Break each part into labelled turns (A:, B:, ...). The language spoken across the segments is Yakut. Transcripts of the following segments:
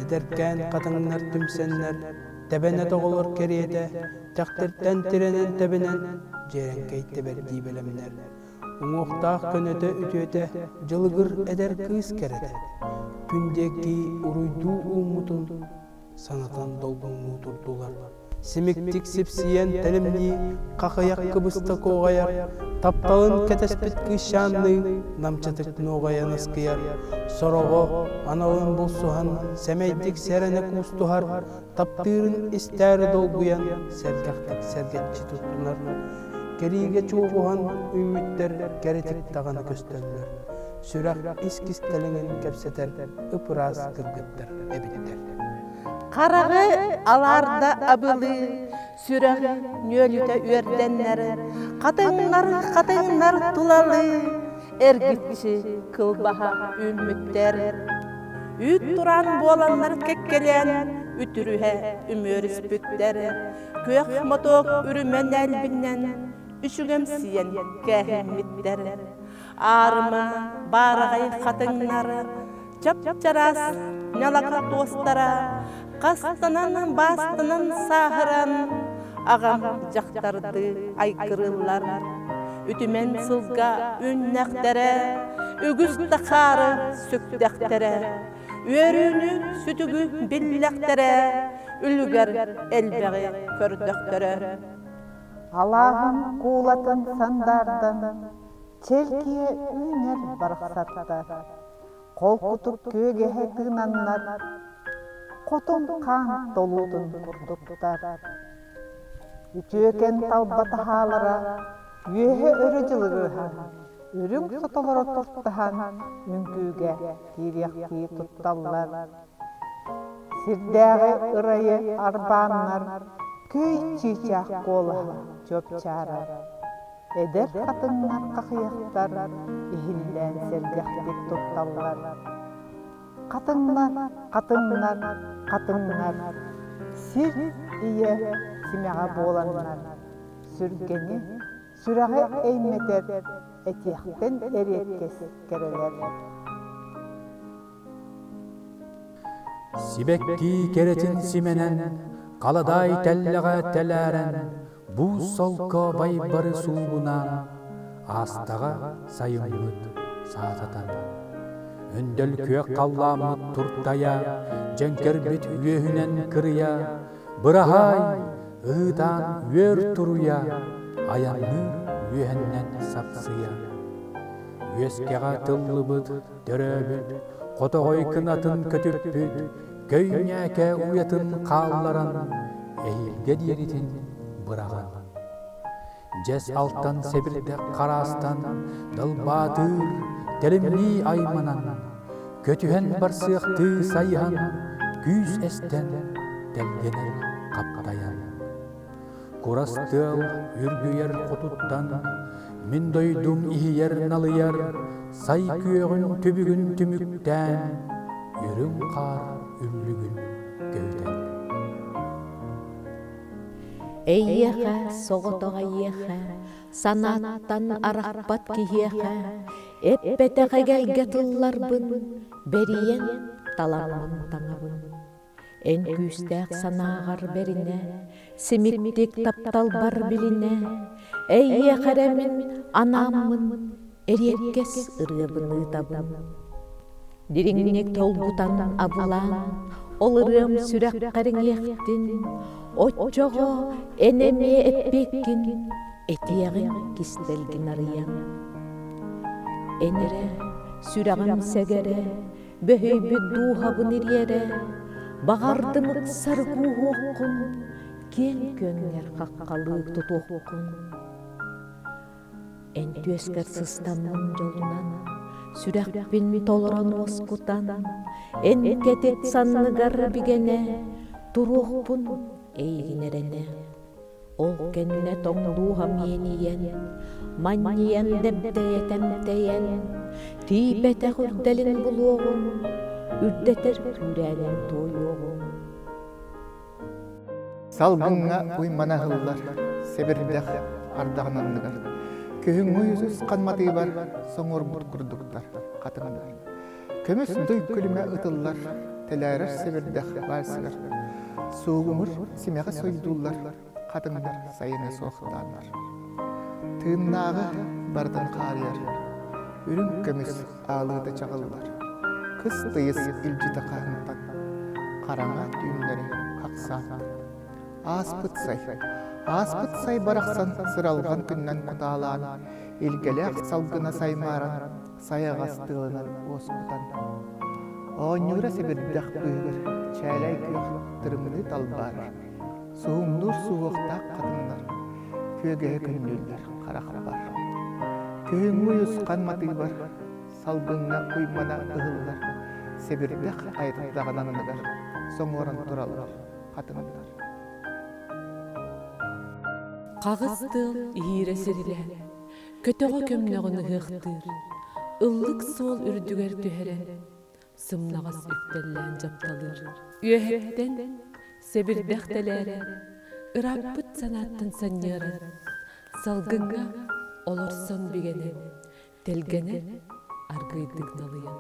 A: Эдэркээн хатыҥнар түмсэннэр, тэбэнэт оҕолор кэриэтэ, кэхтиртэн тирэнэн тэбинэн, дьиэрэҥкэй тэбэрдии бэлэмнэр. Уҥуохтаах көнөтө үтүөтэ, дьылыгыр эдэр кыыс кэрэтэ, күн диэки уруйдуу ууммутун санатан долгуҥнуу турдулар. Симиктик сипсийэн тэлимнии, хахыйах кыбыста куоҕайар, тапталын кэтэспит кыысчаанныы намчытык нуоҕайан ыскыйар, сороҕо аналын булсуһан сэмэйдик сэрэнэ куустуһар, таптыырын истээри долгуйан сэргэхтик сэргэччи туттунар. Кэриигэ чуоҕуһан үүммүттэр кэрэтик даҕаны көстөллөр. Сүрэх ис кистэлэҥин кэпсэтэр ып-ыраас кыргыттар эбиттэр.
B: Хараҕы алаарда абылыы, сүрэҕи нүөлүтэ үөрдэннэр, хатыҥнар хатыҥнар тулалыы, эргиччи кылбаһа үүммүттэр. Үүт тураан буоланнар кэккэлээн, үтүрүһэ үмүөрүспүттэр. Күөх мотуок үрүмэн элбинэн, үчүгэмсийэн кээһиммиттэр. Аарыма баараҕай хатыҥнар чап-чараас ньалака туостара хастанан баастанан сааһыран аҕам дьахтардыы айгырыыллар. Үтүмэн сылга үүннэхтэрэ, үгүс да хаары сүктэхтэрэ, үөрүүнү сүтүгү биллэхтэрэ, үлүгэр элбэҕи көрдөхтөрө.
C: Алааһын куулатын сандаардан чэлгийэ үүнэр барахсаттар Холкутук күөгэһэ тыынаннар, хотун хаан толуутун курдуктар. Үтүөкэн талба таһаалара үөһэ өрө дьылыгырыһан, үрүҥ сотолоро туртаһан үҥкүүгэ киириэхтии тутталлар. Сирдээҕи ырайы арбааннар көй чыычаах куолаһа чуопчаарар. Эдэр хатыҥнар хахыйахтар иһиллээн сэргэхтик тутталлар. Хатыҥнар, хатыҥнар, хатыҥнар, сир ийэ симэҕэ буоланнар, сүргэни, сүрэҕи эймэтэр этиэхтэн эриэккэс кэрэлэр.
D: Сибэкки кэрэтин симэнэн, халадаай тэллэҕэ тэлээрэн, Бу солко байбары суугунаан, аастаҕа сайыммыт саататан. Өндөл күөх халлааммыт туртайа, дьэҥкэрбит үөһүнэн кырыйа, быраһаай, ыытаан үөр туруйа, айанныыр үөһэннэн сапсыйа. Үөскэҕэ тыллыбыт, төрөөбүт, хотоҕой кынатын көтүппүт, көй ньээкэ уйатын хаалларан, эһиилгэ диэритин быраҕан. Дьэс алтан сэбирдэх хараастан, далбаатыыр, тэлимнии айманан, көтүһэн барсыахтыы сайыһан, күүс эстэн, тэлгэнэн хаптайан. Курас тыал үргүйэр хотуттан, мин дойдум иһийэр налыйар, сай күөҕүн түбүгүн түмүктээн, үрүҥ хаар үллүгүн көһүтэн.
E: Эйиэхэ, соҕотох эйиэхэ, санааттан арахпат киһиэхэ, эппэтэх эгэлгэ тылларбын бэрийэн таламмын таҥабын. Эн күүстээх санааҕар бэринэ, симиктик тапталбар билинэ, эйиэхэ эрэ мин анааммын эриэккэс ырыабын ыытабын. Дириҥник толгутан абылаан, ол ырыам сүрэххэр иҥиэхтин, оччоҕо эн эмиэ эппиэккин этиэҕиҥ кистэлгин арыйан. Эн эрэ сүрэҕим сэгэрэ, Бөһүйбүт дууһабын ириэрэ, баҕардым ыксар кууһуоххун, киэҥ күөҥҥэр хаххалыы тутуоххун. Эн түөскэр сыстаммын дьолунан, сүрэхпин толорон уоскутан, эн кэтит санныгар бигэнэ, туруохпун эйигин эрэнэ. Ол кэннэ тоҥдууһам иэнийэн, манньыйан дэбдэйэ тэмтэйэн, тиийбэтэх үрдэлин булуоҕум, үрдэтэр күүрээнин туойуоҕум.
F: Салгыҥҥа уймана аһыллар, сэбирдэх ардаҕын анныгар. Күһүҥҥү үс матыыбар соҥуорбут курдуктар хатыҥнар. Көмүс дуй күлүмэ ытыллар. тэлээрэр сэбирдэх вальсыгар суугумур симэҕи сойдууллар, хатыҥнар сайыны суохтааннар. Тыыннааҕы барытын хаарыйар, үрүҥ көмүс аалыыта чаҕыллар, кыс тыйыс илдьитэ хаһыҥтан, хараҥа түүннэри хахсааттан. Ааспыт сай, ааспыт сай барахсан сыралҕан күннэн кутаалаан, илгэлээх салгына саймааран, сайаҕас тыалынан уоскутан. Оонньуура сэбирдэх быыһыгар чээлэй күөх тырымныы талбаарар, суһумнуур суһуохтаах хатыҥнар күөгэһи күннүүллэр харахпар. Күһүҥҥү уйусхан матыыбар салгыҥҥа уймана ыһыллар, сэбирдэх айырдаҕын анныгар соҥуоран тураллар хатыҥнар.
G: Хаҕыс тыал иһиирэ сирилээн, көтөҕө көмнөҕүн ыһыахтыыр, ыллык суол үрдүгэр түһэрэн, сымнаҕас үктэллээн дьапталыыр. Үөһэттэн сэбирдэх тэлээрэн, ырааппыт санааттан санньыаран, салгыҥҥа олорсон бигэнэн, тэлгэнэ аргыыйдык налыйан.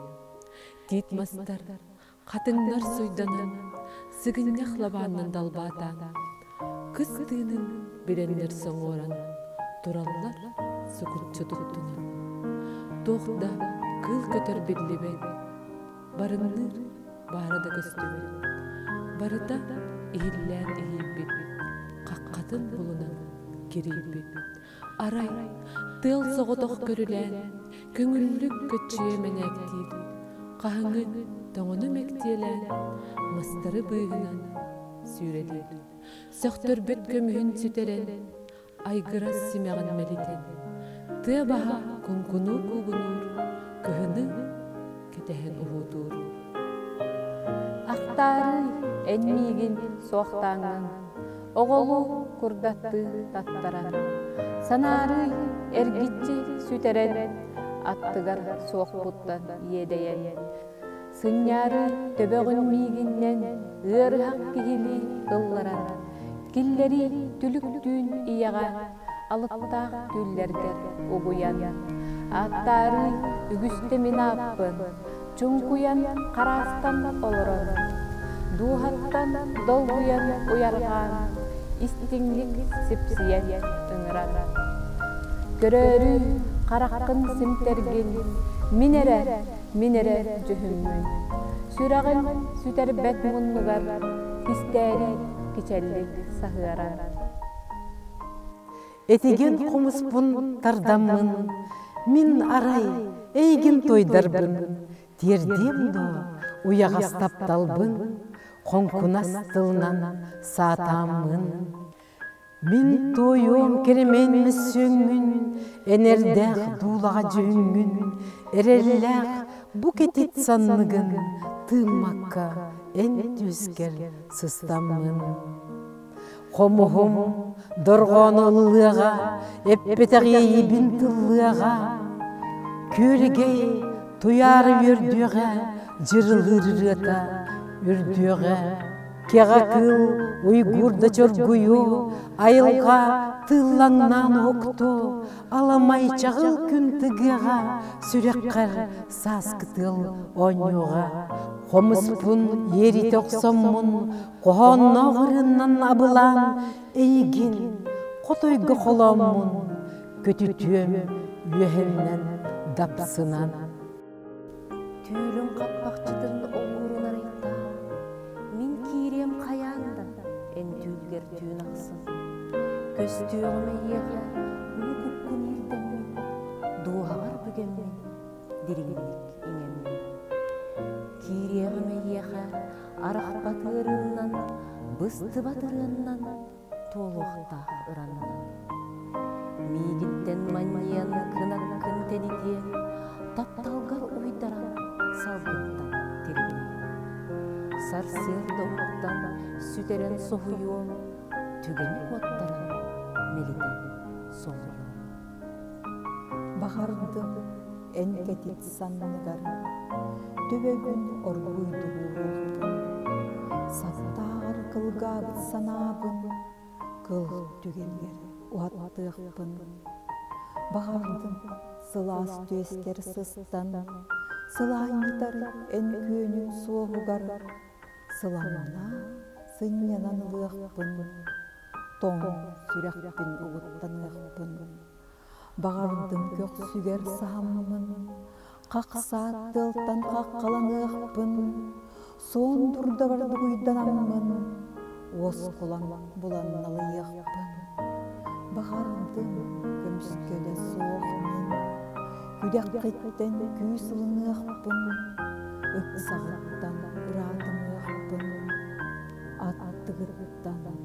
G: Тиит мастар Хатыҥнар суйданан, сыгынньах лабааннан далбаатаан, кыс тыынын билэннэр соҥуоран, тураллар сукуччу туттунан. Туох да кыыл көтөр биллибэт, барыҥныыр баара да көстүбэт. Барыта иһиллээн иһийбит, хаххатын булунан кирийбит. Арай, тыал соҕотох көрүлээн, көҥүллүк көччүйэ мэнээктиир, хаһыҥы тоҥону мэктиэлээн, мастары быыһынан сүүрэлиир. Сөхтөрбүт көмүһүн сүтэрэн, айгырас симэҕин мэлитэн, тыа баһа куҥкунуу куугунуур, кыһыны кэтэһэн уһуутуур.
H: Ахтаарый, эн миигин суохтааҥҥын, оҕолуу курдаттыы таттаран, санаарый, эргиччи сүтэрэн, аттыгар суохпуттан иэдэйэн, сынньаарый, төбөҕүн миигиннэн ыарыһах киһилии ылларан, киллэрии түлүк түүн ийэҕэ алыптаах түүллэргэр угуйан, ааттаарый, үгүстэ мин ааппын, чуҥкуйан хараастан олорон, дууһаттан долгуйан уйарҕаан, истиҥник сипсийэн ыҥыран. Көрөөрү хараххын симтэргин, мин эрэ, мин эрэ дьүһүммүн. Сүрэҕин сүтэрбэт муннугар кистээри кичэллик саһыаран.
B: Этигин хомуспун тардаммын, мин арай эйигин туойдарбын, тиэрдиэм дуо уйаҕас тапталбын, хоҥкунас тылынан саатааммын. Мин туойуом кэрэмэн мөссүөҥҥүн, энэрдээх дуулаҕа дьүһүҥҥүн, эрэллээх бу кэтит санныгын тыыммакка эн түөскэр сыстаммын. Хомуһум дорҕоону ыллыаҕа, эппэтэх иэйиибин тыллыаҕа. Күөрэгэй туйаара үөрдүөҕэ, дьырылыыр ырыата үрдүөҕэ. Кэҕэ кыыл уйгур да чоргуйуо, айылҕа тыыллаҥнаан уһуктуо, аламай чаҕыл күн тыгыаҕа, сүрэххэр сааскы тыал оонньуоҕа. Хомуспун иэритэ охсоммун, Хоһоонноох ырыаннан абылаан эйигин хотойго холооммун көтүтүөм үөһэннэн дапсынан.
E: Түүлүм хаппахчытын олуурун арыйтаан, мин киириэм хайаан да эн түүлгэр түүн ахсын. Көстүөҕүм эйиэхэ уу куккун иирдэммин, дууһаҕар бүгэммин, дириҥник иҥэммин. Киириэҕим эйиэхэ арахпат ыарыыннан, быстыбат ырыаннан, туолуохтаах ыраннан. Миигиттэн манньыйан кынаккын тэнитиэм, тапталгар уйдаран салгыттан тирилиэм. Сарсыарда уһуктан сүтэрэн соһуйуом, түгэни куоттаран мэлитэн соһуйуом.
C: Баҕардым эн кэтит санныгар төбөбүн оргууйдук ууруохпун, саттааҕар кылгаабыт санаабын кыл түгэнигэр уһаттыахпын. Баҕардым сылаас түөскэр сыстан, Сылаанньытар эн күөнүҥ суоһугар сыламнаан сынньанан ылыахпын, тоҥ сүрэхпин угуттаныахпын. Баҕардым көхсүгэр саһаммын, хахсаат тыалтан хаххаланыахпын, суон дурдабар дугуйданаммын, уоскулаҥ булан налыйыахпын. Баҕардым көмүскэлэ суох мин, күдэххиттэн күүс ылыныахпын, ыксаҕыттан ыраатымыахпын, аттыгыттан.